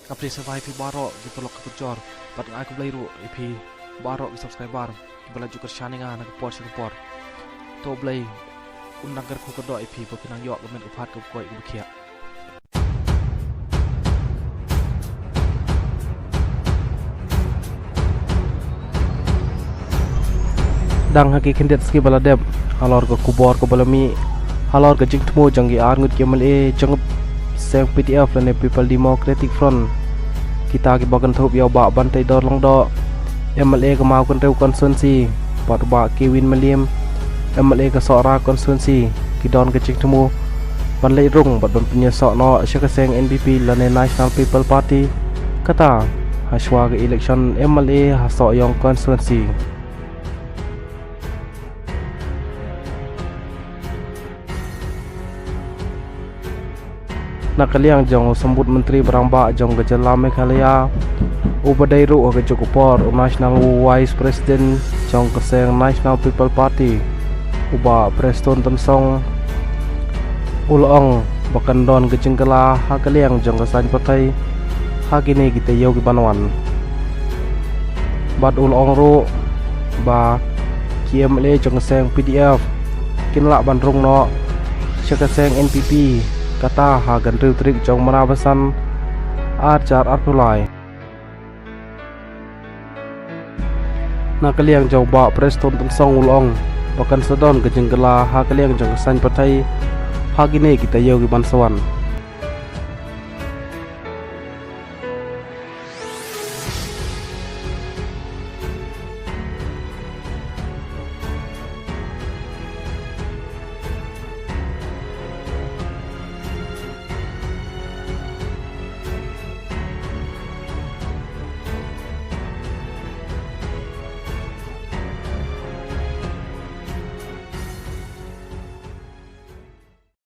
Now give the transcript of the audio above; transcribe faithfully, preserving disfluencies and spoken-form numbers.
Ka phi sngewbha ïa phi baroh ki paralok ki parajor bad nga ai khublei ruh ïa phi baroh ki subscriber kiba la ju kyrshan ïa nga na ka por sha ka por. To Blei un nang kyrkhu kyrdoh ïa phi ba phin nang ïoh ka met ka phad kaba koit kaba khiah. Dang ha ki khyndiat sngi ba la dep, halor ka khubor kaba la mih halor ka jingthmu jong ki arngut ki M L A jong ka seng P D F lane People Democratic Front, kita kiba kynthup ïa u Bah Banteidor Lyngdoh, M L A ka Mawkynrew constituency, bad u Bah Kewin Mylliam, M L A ka Sohra constituency, ki don ka jingthmu ban leit rung bad ban pynïasoh noh sha ka seng N P P lane National People Party, kata hashwa ka election M L A ha Sohiong constituency. Na ka liang jong u Symbud Myntri Rangbah jong ka jylla Meghalaya, uba dei ruh ha kajuh ka por u National Vice President jong ka seng National People Party, u Bah Prestone Tynsong, u la ong ba kan don ka jingkylla ha ka liang jong ka saiñ pyrthei ha kine ki taïew ki ban wan. Bad u la ong ruh ba ki M L A jong ka seng P D F kin lah ban rung noh sha ka seng N P P, kata ha ka hynriew tarik jong u Mrad Basan, ar hajar arphew lai. Na ka liang jong u Bah Prestone Tynsong u la ong ba kan sa don ka jingkylla ha ka liang jong ka saiñ pyrthei ha kine ki taïew ki ban sa wan.